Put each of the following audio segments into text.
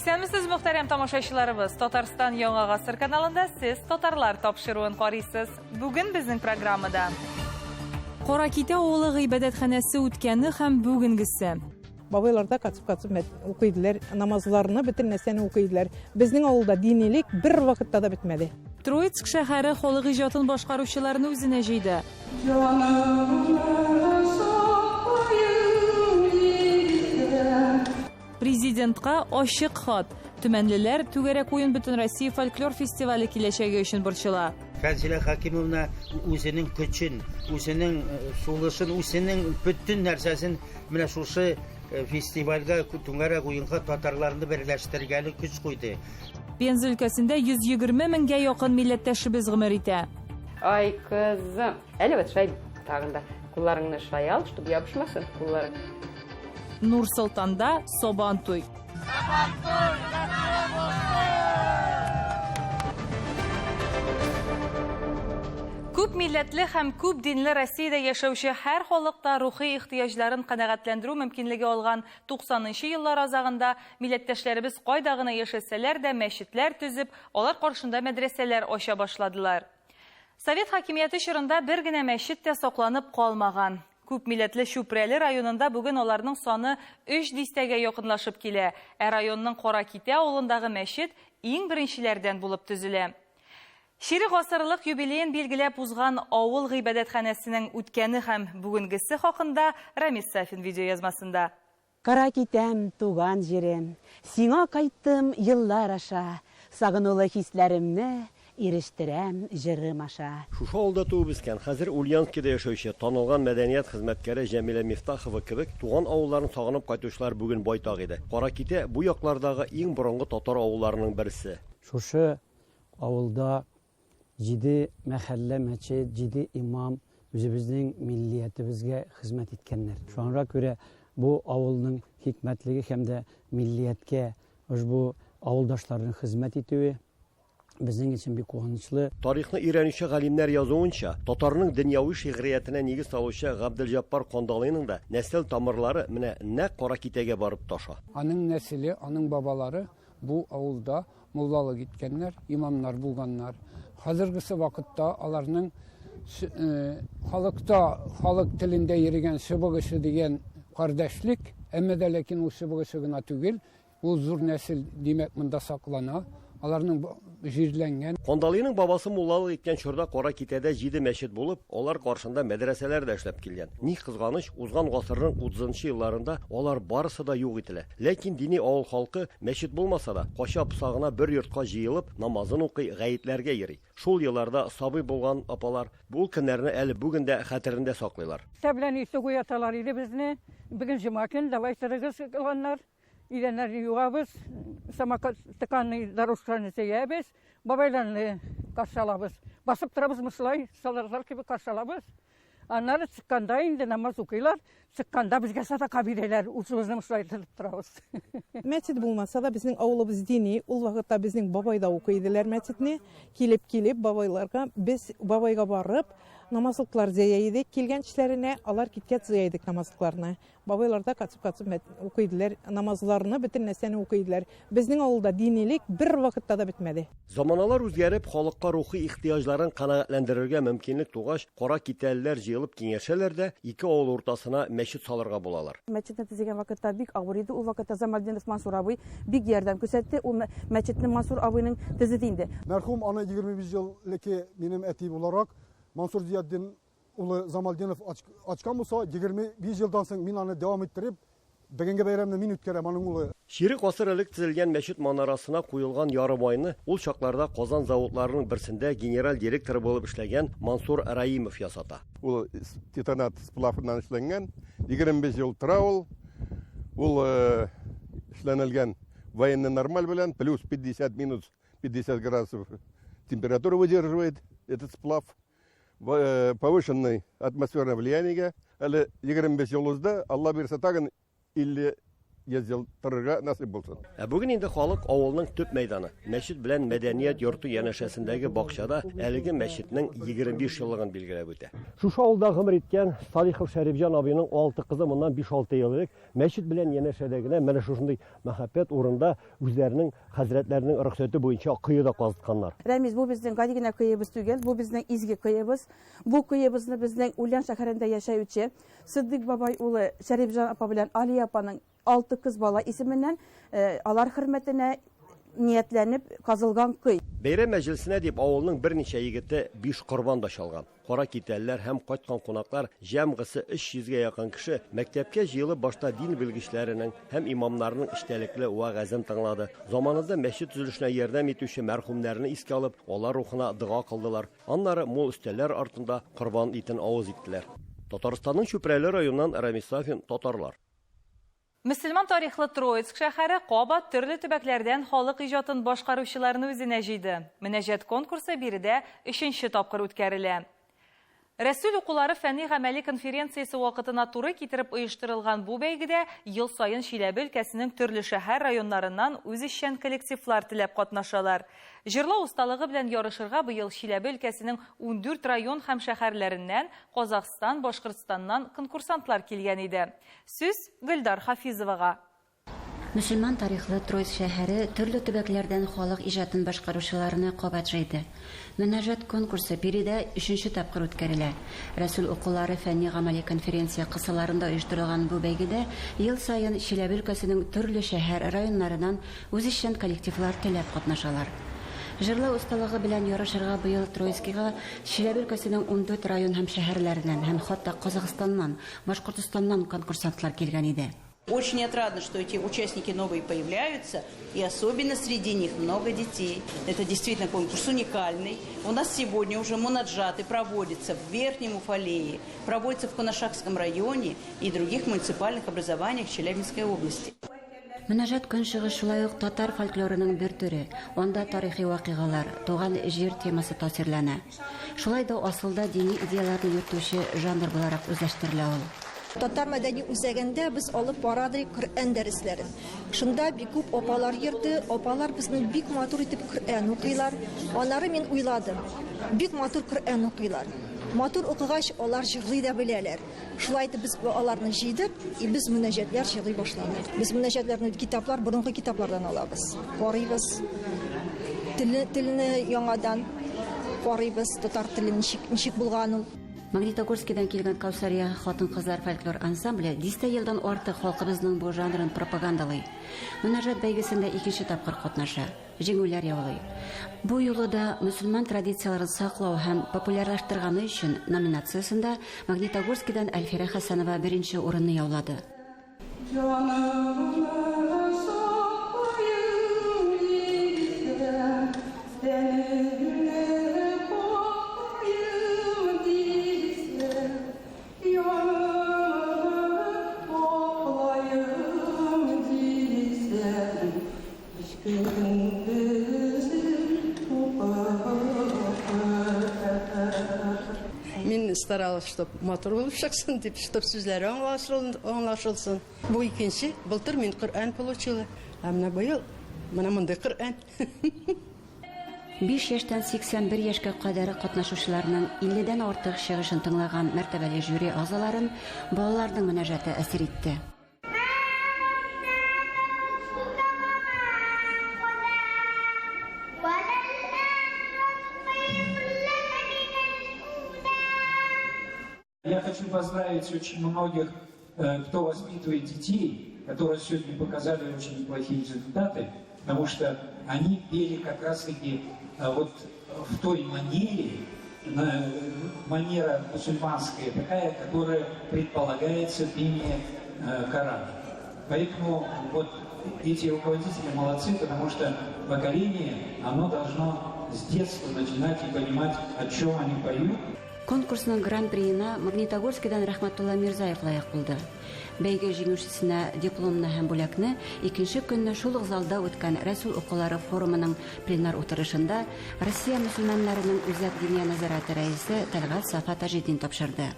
Исәнмесез, мөхтәрәм тамашачыларыбыз. Татарстан Яңа гасыр каналында сез татарлар тапшыруын карыйсыз. Бүген безнең программада Каракитә авылы гыйбадәтханәсе үткәне һәм бүгенгесе. Бабайлар да катып-катып укый иделәр, намазларны, бөтен нәрсәне укый иделәр. Безнең авылда динилек бер вакытта да бетмәде. Троицк шәһәре халык иҗатын башкаручыларны үзенә җыйды. Президентка ачык хат. Төмәнлеләр Түгәрәк уен Бөтенроссия фольклор фестивале киләчәге өчен борчыла. Фәнзилә Хәкимовна үзенең көчен, үзенең сулышын, үзенең бөтен нәрсәсен менә шушы фестивальгә, түгәрәк уенга татарларны берләштергәне көч куйды. Пенза өлкәсендә 120 меңгә якын милләттәшебез гомер итә. Ай, кызым. Әле вот шулай тагын да кулларыңны шулай ал, чтобы ябышмасын кулларың. Нур Солтанда Сабантуй. Күп милләтле һәм күп динле Россиядә яшәүче һәр халык та рухи ихтыяҗларын канәгатьләндерү мөмкинлеге алган 90 нчы еллар азагында милләттәшләребез кайда гына яшәсәләр дә мәчетләр төзеп, алар каршында мәдрәсәләр ача башладылар. Совет хакимияте чорында бер генә мәчет тә сакланып калмаган. Күп милләтле Чүпрәле районында бүген аларның саны өч дистәгә якынлашып килә, ә районның Каракитә авылындагы мәчет иң беренчеләрдән булып төзелә. Чирек гасырлык юбилеен билгеләп узган авыл гыйбадәтханәсенең үткәне һәм бүгенгесе хакында Рамис Сафин видеоязмасында. Каракитәм, туган җирем, Сиңа кайттым еллар аша, Сагынулы хисләремне Ирештерәм җырым аша. Шушы авылда туып үскән, хәзер Ульяновскида яшәүче танылган мәдәният хезмәткәре Җәмилә Мифтахова кебек туган авылларын сагынып кайтучылар бүген байтак иде. Каракитә, бу яклардагы иң борынгы татар авылларының берсе. Шушы авылда җиде мәхәллә мәчет, җиде имам үзебезнең миллиятебезгә хезмәт иткәннәр. Шуңа күрә бу авылның хикмәтлеге һәм дә миллияткә ошбу авылдашларның хезмәт итүе безнең өчен бик куанычлы. Тарихны өйрәнүче галимнәр язуынча, татарның дөньяви шигъриятенә нигез салучы Габделҗаббар Кандалыйның да нәсел тамырлары менә нәкъ Каракитәгә барып тоташа. Аның нәселе, аның бабалары бу авылда муллалык иткәннәр, имамнар булганнар. Хәзергесе вакытта аларның халыкта, халык телендә йөрегән чыбык очы дигән кардәшлек, әмма дә ләкин ул чыбык очы гына түгел, Ул зур нәсел, димәк, монда саклана. Аларның җирләнгән. Кандалыйның бабасы муллалык иткән чорда Кара Китәдә җиде мәчет булып, алар каршында мәдрәсәләр дә эшләп килгән. Ни кызганыч, узган гасырның утызынчы елларында алар барысы да юк ителә. Ләкин дини авыл халкы, мәчет булмаса да, кача-поса гына бер йортка җыелып, намазын укый, гаетләргә йөри. Шул елларда сабый булган апалар бу көннәрне әле бүген дә хәтерендә саклыйлар. Иртә белән иртүк уяталар иде безне. Бүген җомга көн, давай торыгыз, оланнар. Идәннәрне юабыз, самокат тыканны дорожканы җәябез, бабайларны каршы алабыз. Басып торабыз мышылай, солдатлар кебек каршы алабыз. Аннары чыкканда инде намаз укыйлар, чыкканда безгә садака бирәләр, үзебезне мышылай тотып торабыз. Мәчет булмаса да, безнең авылыбыз дини, ул вакытта безнең бабай да укый иделәр мәчетне. Килеп-килеп бабайларга, без бабайга барып, намазлыклар җәя идек, килгән кешеләренә, алар киткәч җыя идек намазлыкларны. Бабайлар да катып-катып укый иделәр, намазларны, бөтен нәрсәне укый иделәр. Безнең авылда динилек бер вакытта да бетмәде. Заманалар үзгәреп, халыкка рухи ихтыяҗларын канәгатьләндерергә мөмкинлек тугач, кара китәлеләр җыелып киңәшәләр дә, ике авыл уртасына мәчет салырга булалар. Мәчетне төзегән вакытта бик авыр иде. Ул вакытта Замалдинов Мансур абый бик ярдәм күрсәтте. Ул мәчетне Мансур абыйның төзеде инде. Мәрхүм аны 25 ел элекке минем әти буларак, Мансур Зиятдин улы Замалдинов ачкан булса, 25 елдан соң мин аны дәвам иттереп, бүгенге бәйрәмне мин үткәрәм, аның улы. Чирек гасыр элек төзелгән мәчет манарасына куелган ярымайны ул чакларда Казан заводларының берсендә генераль директоры булып эшләгән Мансур Раимов ясата. Ул титанат сплавыннан эшләнгән, 25 ел тора ул. Ул эшләнелгән военный нормаль белән, плюс 50 минус 50 градусов температуру выдерживает этот сплав. Повышенный атмосферное влияниегә әле 25 ел узды, Алла бирсә тагын 50 100 ел торырга насыйп булсын. Ә бүген инде халык авылның төп мәйданы, мәчет белән мәдәният йорты янәшәсендәге бакчада әлеге мәчетнең 25 еллыгын билгеләп үтә. Шушы авылда гомер иткән Салихов Шәрифҗан абыйның алты кызы моннан 5-6 ел элек мәчет белән янәшәдә генә менә шушындый мәхәббәт урында үзләренең хәзрәтләренең рөхсәте буенча кое да казытканнар. Рәмис, бу безнең гади генә коебыз түгел, бу безнең изге коебыз. Бу коебызны безнең Ульян шәһәрендә яшәүче Ситдыйк бабай улы Шәрифҗан апа белән Алия апаның алты кыз бала исеменнән алар хөрмәтенә ниятләнеп казылган көй. Бәйрәм мәҗлесенә дип авылның берничә егете биш корбан да чалган. Кара китәлеләр һәм кайткан кунаклар, җәмгысы 300 гә якын кеше, мәктәпкә җыелып башта дин белгечләренең һәм имамнарның эчтәлекле вәгазен тыңлады. Заманында мәчет төзелешенә ярдәм итүче мәрхүмнәрне искә алып, алар рухына дога кылдылар. Аннары мул өстәлләр артында корбан итен авыз иттеләр. Татарстанның Чүпрәле районыннан Рамис Сафин, Татарлар. Мөселман тарихлы Троицк шәһәре кабат төрле төбәкләрдән халык иҗатын башкаручыларны үзенә җыйды. Мөнәҗәт конкурсы биредә өченче тапкыр үткәрелә. Рәсүл укулары фәнни-гамәли конференциясе вакытына туры китереп оештырылган бу бәйгедә ел саен Чиләбе өлкәсенең төрле шәһәр-районнарыннан үзешчән коллективлар теләп катнашалар. Җырлау осталыгы белән ярышырга быел Чиләбе өлкәсенең ундүрт район һәм шәһәрләреннән, Казахстан, Башкортстаннан конкурсантлар килгән иде. Сүз, Гөлдар Хафизовага. Мөселман тарихлы Троицк шәһәре төрле төбәкләрдән халык иҗатын башкаручыларны кабат җыйды. Мөнәҗәт конкурсы биредә өченче тапкыр үткәрелә. Рәсүл укулары фәнни-гамәли конференция кысаларында оештырылган бу бәйгедә ел саен Чиләбе өлкәсенең төрле шәһәр, районнарыннан үзешчән коллективлар теләп катнашалар. Җырлау осталыгы белән ярышырга быел Троицкига Чиләбе өлкәсенең ундүрт район һәм шәһәрләреннән һәм хатта Казахстаннан, Башкортостаннан конкурсантлар килгән иде. Очень отрадно, что эти участники новые появляются, и особенно среди них много детей. Это действительно конкурс уникальный. У нас сегодня уже мунаджаты проводятся в Верхнем Уфалее, проводятся в Кунашакском районе и других муниципальных образованиях Челябинской области. Мөнәҗәт көнчыгыш шулай ук татар фольклорының бер төре. Анда тарихи вакыйгалар, туган җир темасы тасвирлана. Шулай да асылда дини идеяләрне йөртүче жанр буларак үзләштерелә ул. Татар мәдәни үзәгендә без алып барадык Коръән дәресләрен. Шунда бик күп апалар йөрде. Апалар безнең бик матур итеп Коръән укыйлар. Аннары мин уйладым, бик матур Коръән укыйлар. Матур укыгач, алар җырлый да беләләр. Шулай итеп без аларны җыйдык, и без мөнәҗәтләр җырлый башладык. Без мөнәҗәтләрне китаплар, борынгы китаплардан алабыз. Карыйбыз. Телне, телне яңадан карыйбыз, татар теле ничек, ничек булган ул. Магнитогорскидан килгән Каусария хатын-кызлар фольклор ансамбле дистә елдан артык халкыбызның бу жанрын пропагандалый. Мөнәҗәт бәйгесендә икенче тапкыр катнаша, җиңүләр яулый. Бу юлы да мөселман традицияләрен саклау һәм популярлаштырганы өчен номинациясендә Магнитогорскидан Әлфирә Хәсәнова беренче урынны яулады. Җанымны саклыйм дисәң, тәнемне каклыйм дисәң, янымны каклыйм дисәң, һич көндезен Мин старалась, чтоб матур булып чыксын дип, чтоб сүзләре аңлашылсын. Бу икенче, былтыр мин Коръән получила. Ә менә быел менә мондый Коръән. 5 яшьтән 81 яшькә кадәр катнашучыларның 50 дән артык чыгышын тыңлаган мәртәбәле жюри әгъзаларын балаларның мөнәҗәте әсир итте. Я хочу поздравить очень многих, кто воспитывает детей, которые сегодня показали очень неплохие результаты, потому что они пели как раз-таки вот в той манере, манера мусульманская такая, которая предполагается пение Корана. Поэтому вот эти руководители молодцы, потому что поколение, оно должно с детства начинать и понимать, о чем они поют. Конкурсның гран-приена Магнитогорскидан Рәхмәтулла Мирзаев лаек булды. Бәйге җиңүчесенә дипломны һәм бүләкне икенче көнне шул ук залда үткән Рәсүл укулары форумының пленар утырышында Россия мөселманнарының Үзәк Диния нәзарәте рәисе Тәлгать Сафа Таҗетдин тапшырды.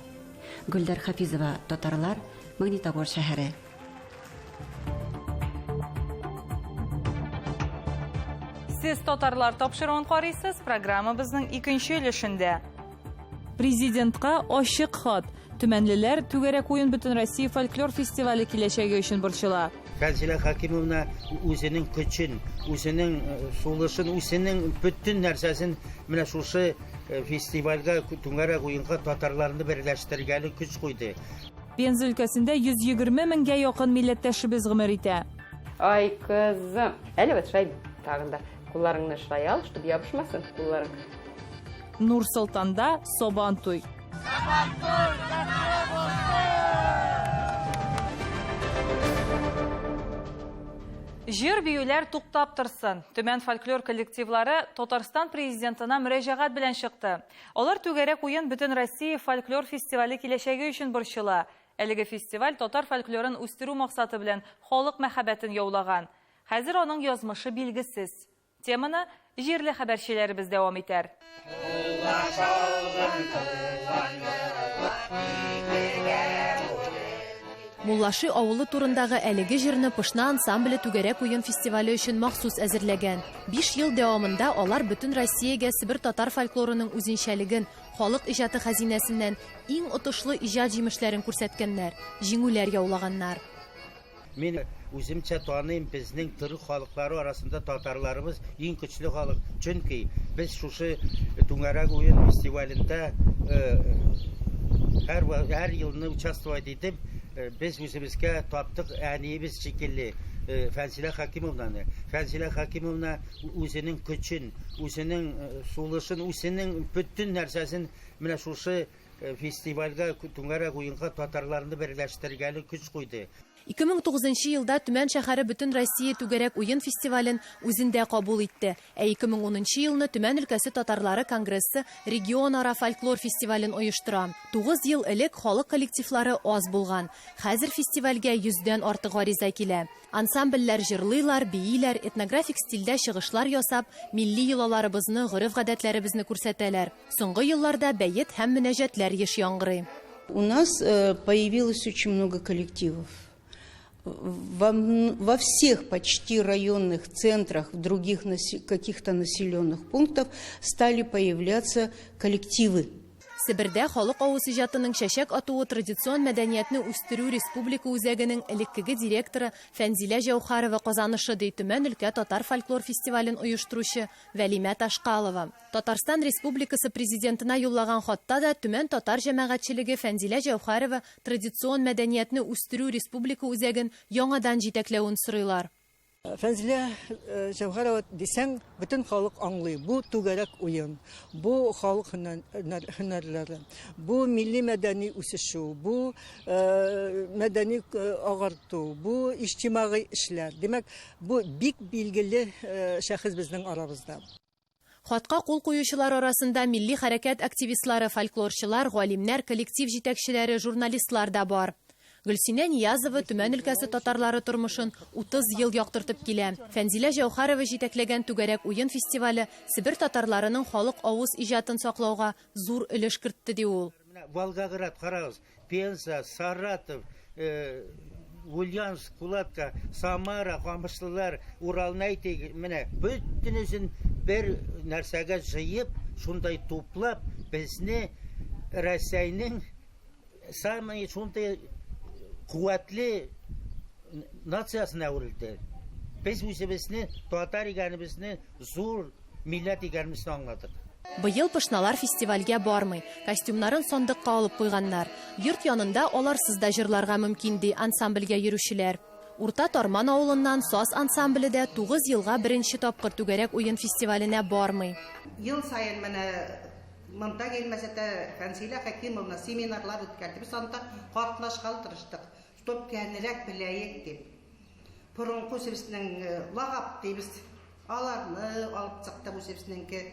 Гөлдәр Хафизова, Татарлар, Магнитогорск шәһәре. Сез татарлар тапшыруын карыйсыз, программабызның икенче өлешендә. Президентка ачык хат. Төмәнлеләр Түгәрәк уен Бөтенроссия фольклор фестивале киләчәге өчен борчыла. Фәнзилә Хәкимовна үзенең көчен, үзенең э, сулышын, үзенең бөтен нәрсәсен менә шушы э, фестивальгә, түгәрәк уенга татарларны берләштергәле көч куйды. Пенза өлкәсендә 120 меңгә якын милләттәшебез гомер итә. Ай, кызым. Әле вот шулай тагын да кулларыңны шулай ал, чтобы ябышмасын кулларың. Нур Солтанда Сабантуй. Җыр биюләр туктап торсын. Төмән фольклор коллективлары Татарстан президентына мөрәҗәгать белән чыкты. Алар түгәрәк уен бөтен Россия фольклор фестивале киләчәге өчен борчыла. Әлеге фестиваль татар фольклорын үстерү максаты белән халык мәхәббәтен яулаган. Хәзер аның язмышы билгесез. Теманы җирле хәбәрчеләребез дәвам итәр. Муллаши авылы турындагы әлеге җырны Пышна ансамбле Түгәрәк уен фестивале өчен махсус әзерләгән. Биш ел дәвамында алар бөтен Россиягә себер татар фольклорының үзенчәлеген, халык иҗаты хәзинәсеннән иң отышлы иҗат җимешләрен күрсәткәннәр, җиңүләр яулаганнар. Мин үземчә таныйм, безнең төрек халыклары арасында татарларыбыз иң көчле халык. Чөнки без шушы Түңәрәк уен фестивалендә һәр һәр елны участвовать итеп, без үзебезгә таптык әниебез шикелле Фәнзилә Хәкимовнаны. Фәнзилә Хәкимовна үзенең көчен, үзенең сулышын, үзенең бөтен нәрсәсен менә шушы фестивальгә, Түңәрәк уенга татарларны берләштергәле көч куйды. 2009 елда Төмән шәһәре Бөтенроссия түгәрәк уен фестивален үзендә кабул итте. Ә 2010 елны Төмән өлкәсе татарлары конгрессы регионара фольклор фестивален оештыра. 9 ел элек халык коллективлары аз булган. Хәзер фестивальгә йөздән артык гариза килә. Ансамбльләр җырлыйлар, бииләр, этнографик стильдә чыгышлар ясап, милли йолаларыбызны, гореф-гадәтләребезне күрсәтәләр. Соңгы елларда бәет һәм мөнәҗәтләр еш яңгырый. У нас э, появилось очень много коллективов. Во, во всех почти районных центрах, в других каких-то населенных пунктах стали появляться коллективы. Себердә халык авыз иҗатының чәчәк атуы традицион мәдәниятне үстерү республика үзәгенең элеккеге директоры Фәнзилә Җәүһәрова казанышы, ди Төмән өлкә татар фольклор фестивален оештыручы Вәлимә Ташкалова. Татарстан Республикасы Президентына юллаган хатта да Төмән татар җәмәгатьчелеге Фәнзилә Җәүһәрова традицион мәдәниятне үстерү республика үзәген яңадан җитәкләвен сорыйлар. Фәнзилә Җәүһәрова дисәң, бөтен халык аңлый, бу түгәрәк уен, бу халык һөнәрләре, бу милли мәдәни үсешү, бу мәдәни агарту, бу иҗтимагый эшләр. Димәк, бу бик билгеле шәхес безнең арабызда. Хатка кул куючылар арасында милли хәрәкәт активистлары, фольклорчылар, галимнәр, коллектив җитәкчеләре, журналистлар да бар. Гөлсинә Ниязова Төмән өлкәсе татарлары тормышын 30 ел яктыртып килә. Фәнзилә Җәүһәрова җитәкләгән Түгәрәк уен фестивале Себер татарларының халык авыз иҗатын саклауга зур өлеш кертте, ди ул. Менә Волгоград, карагыз, Пенза, Саратов, Ульяновск, Кулатка, Самара, Камышлылар, Уралны әйтик, менә бөтенесен бер нәрсәгә җыеп, шундай туплап, безне Рәсәйнең самый шундый куәтле нациясенә әверелде. Без үзебезне татар икәнебезне зур милләт икәнебезне аңладык. Быел пышналар фестивальгә бармый. Костюмнарын сандыкка алып куйганнар. Йорт янында аларсыз да җырларга мөмкин, ди ансамбльгә йөрүчеләр. Урта Тарман авылыннан Саз ансамбле дә тугыз елга беренче тапкыр Түгәрәк уен фестиваленә бармый. Ел саен менә монда килмәсә дә Фәнзилә Хәкимовна семинарлар үткәрде. Без анда катнашкалы тырыштык. Чтоб тәнрәк беләек дип. Борынгы үзебезнең лагап дибез. Аларны алып чыктык үзебезнеңке.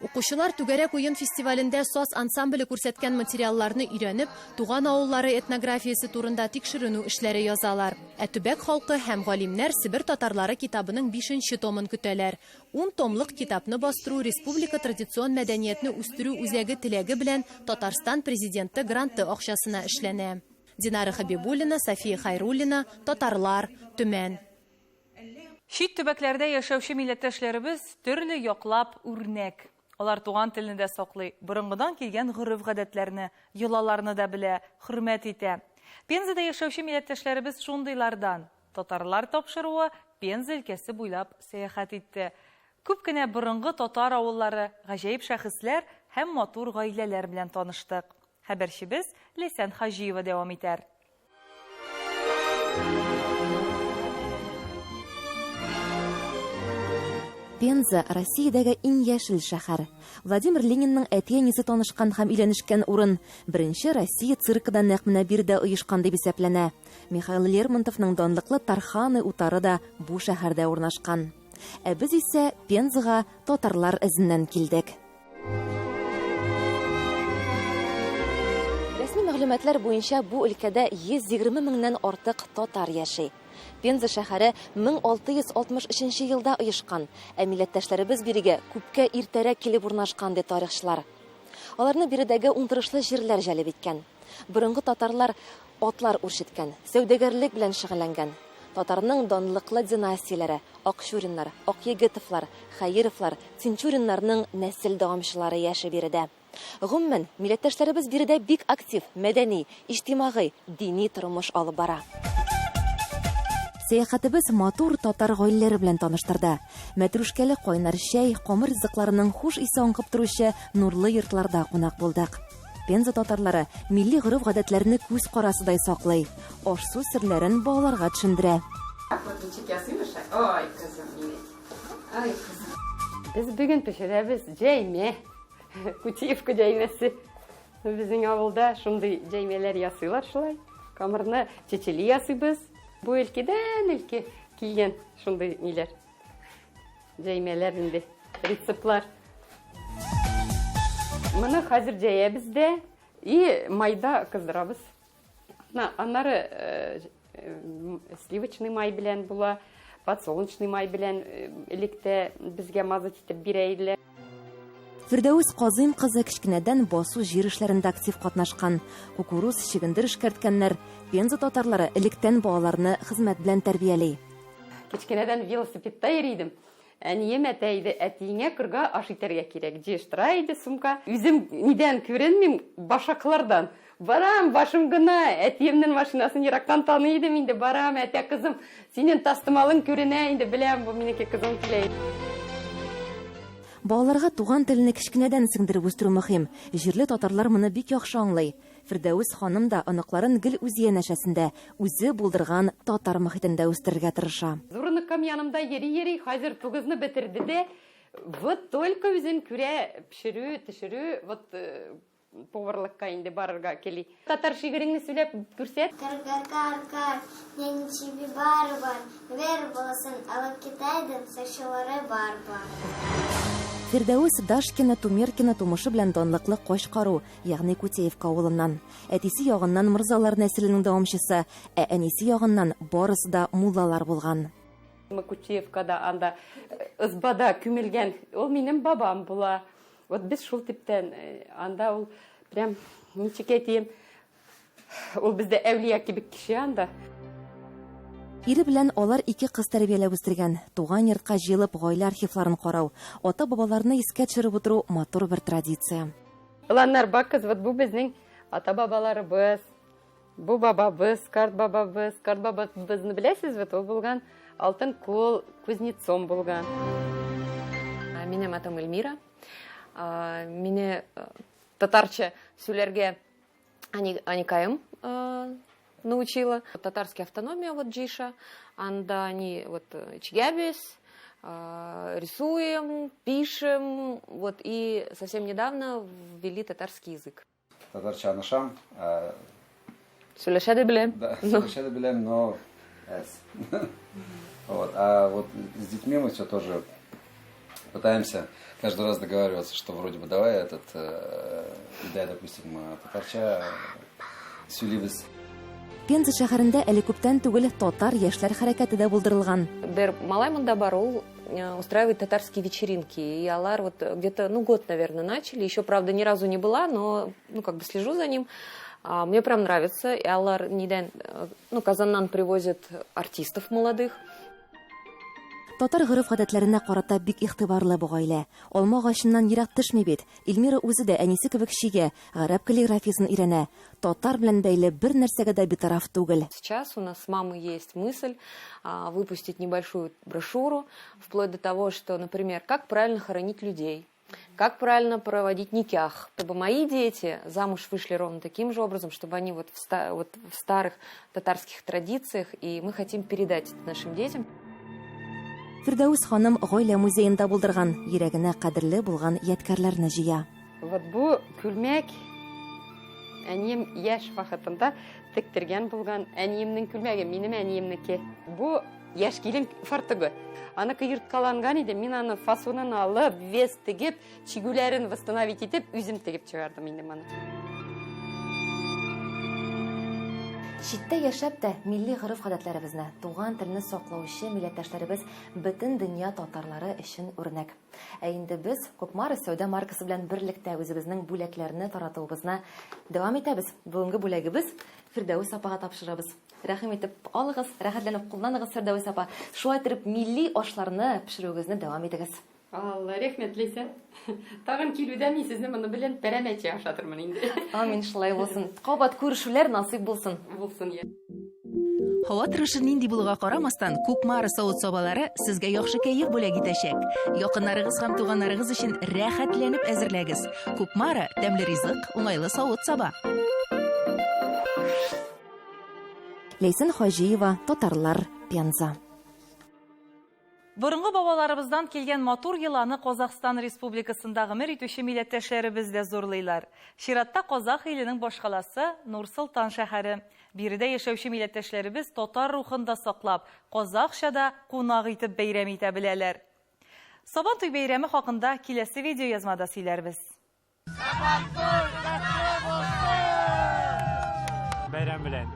Укучылар Түгәрәк уен фестивалендә Саз ансамбле күрсәткән материалларны өйрәнеп, туган авыллары этнографиясе турында тикшеренү эшләре язалар. Ә төбәк халкы һәм галимнәр Себер татарлары китабының бишенче томын көтәләр. Ун томлык китапны бастыру республика традицион мәдәниятне үстерү үзәге теләге белән Татарстан Президенты гранты акчасына эшләнә. Динара Хәбибуллина, София Хәйруллина, Татарлар, Төмән. Чит төбәкләрдә яшәүче милләттәшләребез төрле яклап үрнәк. Алар туган телне дә саклый, борынгыдан килгән гореф-гадәтләрне, йолаларны да белә, хөрмәт итә. Пензада яшәүче милләттәшләребез шундыйлардан. Татарлар тапшыруы Пенза өлкәсе буйлап сәяхәт итте. Күп кенә борынгы татар авыллары, гаҗәеп шәхесләр һәм матур гаиләләр белән таныштык. Хәбәрчебез Ләйсән Хаҗиева дәвам итәр. Пенза, Россиядәге иң яшел шәһәр. Владимир Ленинның әти-әнисе танышкан һәм өйләнешкән урын. Беренче Россия циркы да нәкъ менә биредә оешкан дип исәпләнә. Михаил Лермонтовның данлыклы Тарханы утары да бу шәһәрдә урнашкан. Ә без исә Пензага татарлар эзеннән килдек. Рәсми мәгълүматлар буенча бу өлкәдә 120 меңнән артык татар яши. Пенза шәһәре 1663 елда оешкан, ә милләттәшләребез бирегә күпкә иртәрәк килеп урнашкан, ди тарихчылар. Аларны биредәге уңдырышлы җирләр җәлеп иткән. Борынгы татарлар атлар үрчеткән, сәүдәгәрлек белән шөгыльләнгән. Татарның данлыклы династияләре, Акчуриннар, Акъегетовлар, Хәеровлар, Тинчуриннарның нәсел дәвамчылары яши биредә. Гомумән, милләттәшләребез биредә бик актив, мәдәни, иҗтимагый, дини тормыш алып бара. Сәяхәтебез матур татар гаиләләре белән таныштырды. Мәтрүшкәле кайнар чәй, камыр ризыкларының хуш исе аңкып торучы нурлы йортларда кунак булдык. Пенза татарлары милли гореф-гадәтләрне күз карасыдай саклый, аш-су серләрен балаларга төшендерә. Вот ничек ясыйм эше. Ой, кызым минем. Ай, кызым. Без бүген пешерәбез җәймә. Кутиевка җәймәсе. Безнең авылда шундый җәймәләр ясыйлар шулай. Камырны чечели ясыйбыз. Бу өлкәдән өлкә килгән шундый ниләр. Җәймәләр инде, рецептлар. Моны хәзер җәябез дә и майда кыздырабыз. Аннары э, э, сливочный май белән була, подсолнечный май белән э, электә безгә мазать итеп бирә иделәр. Фирдәвес Казыйм кызы кечкенәдән басу җир эшләрендә актив катнашкан. Кукуруз, чөгендер эшкәрткәннәр. Пенза татарлары электән балаларны хезмәт белән тәрбияли. Кечкенәдән велосипедта йөри идем. Әнием әтә иде, әтиеңә кырга аш итәргә кирәк. Җыештыра иде сумка. Үзем нидән күренмим, башаклардан. Барам, башым гына, әтиемнең машинасын ерактан таный идем инде. Барам, әтә кызым, синең тастымалың күренә инде, беләм, бу минеке кызым килә. Балаларга туган телне кечкенәдән сеңдереп үстерү мөһим. Җирле татарлар моны бик яхшы аңлый. Фирдәвес ханым да оныкларын гел үзе янәшәсендә, үзе булдырган татар мохитендә үстерергә тырыша. Зур оныкам янымда йөри-йөри, хәзер тугызны бетерде дә, вот только үзен күрә, пешерү, төшерү, вот поварлыкка инде барырга кели. Татар шигыреңне сөйләп күрсәт. Кар-кар-кар-кар, нәни чеби бар-бар, Бер баласын алып китә идем, сакчылары бар-бар. Фирдәвес Дашкина Тумеркина тумышы белән данлыклы Качкару, ягъни Кутеевка авылыннан. Әтисе ягыннан морзалар нәселенең дәвамчысы, ә әнисе ягыннан барысы да муллалар булган. Кутеевкада анда ызбада күмелгән, ул минем бабам була. Вот без шул типтән, анда ул прям, ничек әйтим, ул бездә әүлия кебек кеше анда. Ире белән алар ике кыз тәрбияләп үстергән. Туган йортка җыелып гаилә архивларын карау, ата-бабаларны искә төшереп утыру матур бер традиция. Оланнар, бакыз, вот бу безнең ата-бабаларыбыз, бу бабабыз, карт бабабыз, карт бабабызны беләсез бит, ул булган алтын кул кузнецом булган. Минем атым Эльмира. Мине татарча сөйләргә Аникаем научила. Татарский автономия, вот Джиша, анда они вот чигәбез, рисуем, пишем, вот, и совсем недавно ввели татарский язык. Татарча анышам. Сөйләшә дә беләм. Да, сөйләшә дә беләм, но әз. Вот, а вот с детьми мы все тоже пытаемся каждый раз договариваться, что вроде бы давай этот, да, допустим, татарча сөйлибез. Пенза шәһәрендә әле күптән түгел татар яшьләр хәрәкәте дә булдырылган. Бер малай монда бар, ул устраивает татарские вечеринки. И алар вот где-то, ну, год, наверное, начали. Еще, правда, ни разу не была, но, ну, как бы слежу за ним. Мне прям нравится. И алар нидән, ну, Казаннан привозят артистов молодых. Татар гореф-гадәтләренә карата бик игътибарлы бу гаилә. Алма агачыннан ерак төшми бит. Эльмира үзе дә әнисе кебек чигә, гарәп каллиграфиясен өйрәнә. Татар белән бәйле бер нәрсәгә дә битараф түгел. Сейчас у нас с мамой есть мысль выпустить небольшую брошюру, вплоть до того, что, например, как правильно хоронить людей, как правильно проводить никях, чтобы мои дети замуж вышли ровно таким же образом, чтобы они вот в старых татарских традициях, и мы хотим передать это нашим детям. Фирдәүс ханым гаилә музеенда булдырган, йөрәгенә кадерле булган ядкәрләрне җыя. Вот бу күлмәк әнием яшь вакытында тектергән булган әниемнең күлмәге, минем әниемнеке. Бу яшь килен фартугы. Аныкы ерткаланган иде, мин аны фасонын алып, вес тегеп, чигүләрен восстановить итеп, үзем тегеп чыгардым инде моны. Читтә яшәп тә милли гореф-гадәтләребезне, туган телне саклаучы милләттәшләребез бөтен дөнья татарлары өчен үрнәк. Ә инде без Кукмара сәүдә маркасы белән берлектә үзебезнең бүләкләрне таратуыбызны дәвам итәбез. Бүгенге бүләгебез Фирдәүс апага тапшырабыз. Рәхим итеп алыгыз, рәхәтләнеп кулланыгыз, Фирдәүс апа. Шулай итеп милли ашларны пешерүегезне дәвам итегез. Алла, рәхмәт, Ләйсән. Тагын килүдә мин сезне моны белән пәрәмәч ашатырмын инде. Амин, шулай булсын. Кабат күрешүләр насыйп булсын. Булсын, я. Һава торышы нинди булуга карамастан, Кукмара савыт-сабалары сезгә яхшы кәеф бүләк итәчәк. Якыннарыгыз һәм туганнарыгыз өчен рәхәтләнеп әзерләгез. Кукмара тәмле ризык, уңайлы савыт-саба. Ләйсән Хаҗиева, Татарлар, Пенза. Борынгы бабаларыбыздан килгән матур йоланы Казахстан Республикасында гомер итүче милләттәшләребез дә зурлыйлар. Чиратта Казах иленең башкаласы Нур-Солтан шәһәре. Биредә яшәүче милләттәшләребез татар рухын да саклап, казахча да кунак итеп бәйрәм итә беләләр. Сабантуй бәйрәме хакында киләсе видеоязмада сөйләрбез. Сабантуй котлы булсын! Бәйрәм белән.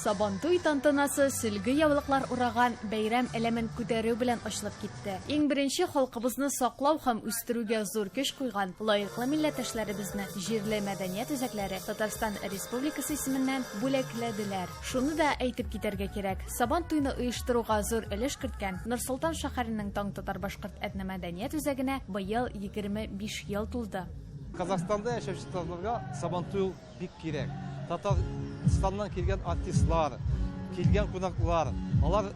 Сабантуй тантанасы сөлге яулыклар ураган бәйрәм әләмен күтәрү белән ачылып китте. Иң беренче халкыбызны саклау һәм үстерүгә зур көч куйган лаеклы милләттәшләребезне җирле мәдәният үзәкләре Татарстан Республикасы исеменнән бүләкләделәр. Шуны да әйтеп китәргә кирәк, Сабантуйны оештыруга зур өлеш керткән Нур-Солтан шәһәренең Таң татар-башкорт этномәдәният үзәгенә быел 25 ел тулды. Казахстанда яшәүче татарларга Сабантуй бик кирәк. Татарстаннан килгән артистлар, килгән кунаклар, алар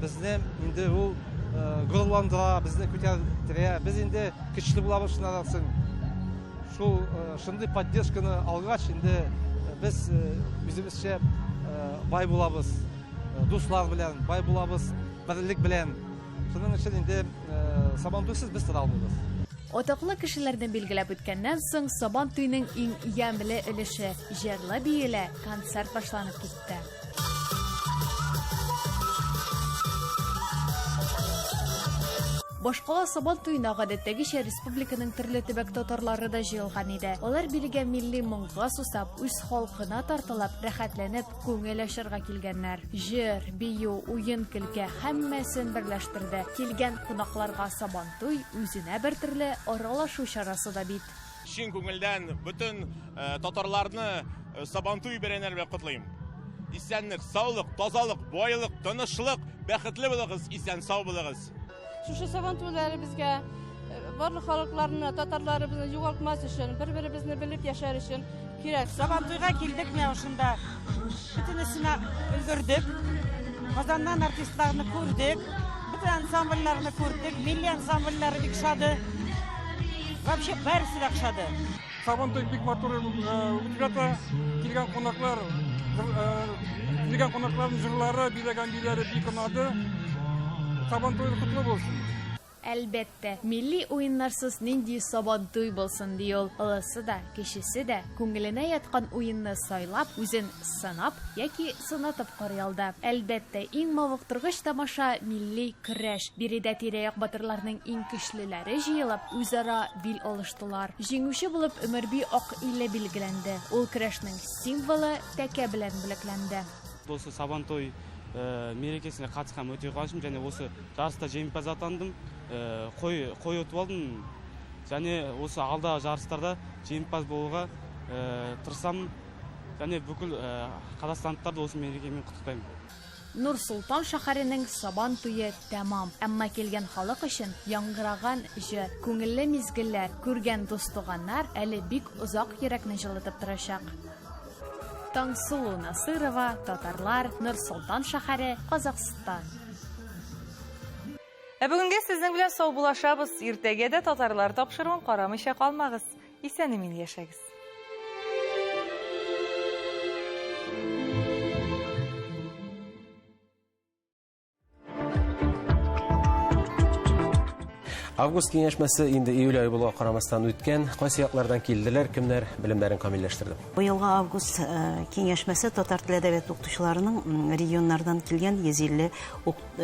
безне инде ул горурландыра, безне күтәрә. Без инде көчле булабыз шуннан соң. Шул шундый поддержканы алгач, инде без үзебезчә бай булабыз, дуслар белән бай булабыз, берлек белән. Шуның өчен инде Сабантуйсыз без тора алмыйбыз. Атаклы кешеләрне билгеләп үткәннән соң Сабантуйның иң ямьле өлеше җырлы-биюле концерт башланып китте. Башкала Сабантуена гадәттәгечә республиканың төрле төбәк татарлары да җыелган иде. Алар бирегә милли моңга сусап, үз халкына тартылып, рәхәтләнеп күңел ачарга килгәннәр. Җыр, бию, уен-көлке һәммәсен берләштерде. Килгән кунакларга Сабантуй үзенә бер төрле аралашу чарасы да бит. Чын күңелдән бөтен татарларны Сабантуй бәйрәмнәре белән котлыйм. Исәнлек, саулык, тазалык, байлык, тынычлык, бәхетле булыгыз, исән сау булыгыз. Шушы Сабантуйлары безгә барлык халыкларны, татарларыбызны югалтмас өчен, бер-беребезне белеп яшәр өчен кирәк. Сабантуйга килдек менә шунда. Бөтенесенә өлгердек. Казаннан артистларны күрдек, бөтен ансамбльләрне күрдек, милли ансамбльләре бик ошады. Вообще барысы да ошады. Сабантуй бик матур үтеп ята. Килгән кунаклар, килгән кунакларның җырлары, биләгән биләре бик ошады. Сабантуй котлы булсын. Әлбәттә, милли уеннарсыз нинди Сабантуй булсын, ди ул. Олысы да, кечесе дә күңеленә яткан уенны сайлап, үзен сынап яки сынатып карый алды. Әлбәттә, иң мавыктыргыч тамаша милли көрәш. Биредә тирә-як батырларның иң көчлеләре җыелып, үзара бил алыштылар. Җиңүче булып Өмәрби Ак иле билгеләнде. Ул көрәшнең символы тәкә белән бүләкләнде. Осы Сабантуй мерекесіне қатысқан өте қуаныштымын және осы жарыста жеңімпаз атандым. Қой ұтып алдым және осы алдағы жарыстарда жеңімпаз болуға тырысамын. Және бүкіл қазақстандықтарды осы мерекемен құттықтаймын. Нур-Солтан шәһәренең Сабан туе тәмам. Әмма килгән халык өчен яңгыраган җыр, күңелле мизгелләр, күргән дус-туганнар әле бик озак йөрәкне җылытып торачак. Таңсылу Насырова, Татарлар, Нур-Солтан шәһәре, Казахстан. Ә бүгенгә сезнең белән саубуллашабыз. Иртәгә дә Татарлар тапшыруын карамыйча калмагыз. Исән-имин яшәгез. Август киңәшмәсе инде июль ае булуга карамастан үткән. Кайсы яклардан килделәр, кемнәр белемнәрен камилләштерде? Быелгы август киңәшмәсе татар теле әдәбияты укытучыларының регионнардан килгән 150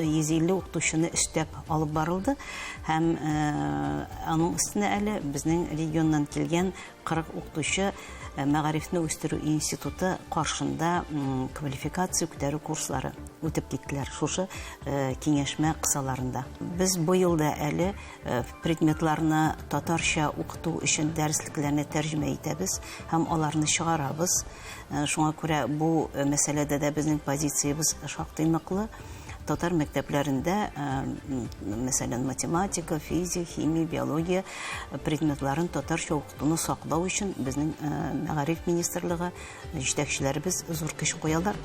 150 укытучыны өстәп алып барылды һәм аның өстенә әле безнең регионнан килгән 40 укытучы мәгарифне үстерү институты каршында квалификация күтәрү курслары үтеп киттеләр шушы киңәшмә кысаларында. Без быел да әле предметларны татарча укыту өчен дәреслекләрне тәрҗемә итәбез һәм аларны чыгарабыз. Шуңа күрә бу мәсьәләдә дә безнең позициябез шактый ныклы. Татар мәктәпләрендә, мәсәлән, математика, физика, химия, биология предметларын татарча укытуны саклау өчен безнең мәгариф министрлыгы җитәкчеләребез зур көч куялар.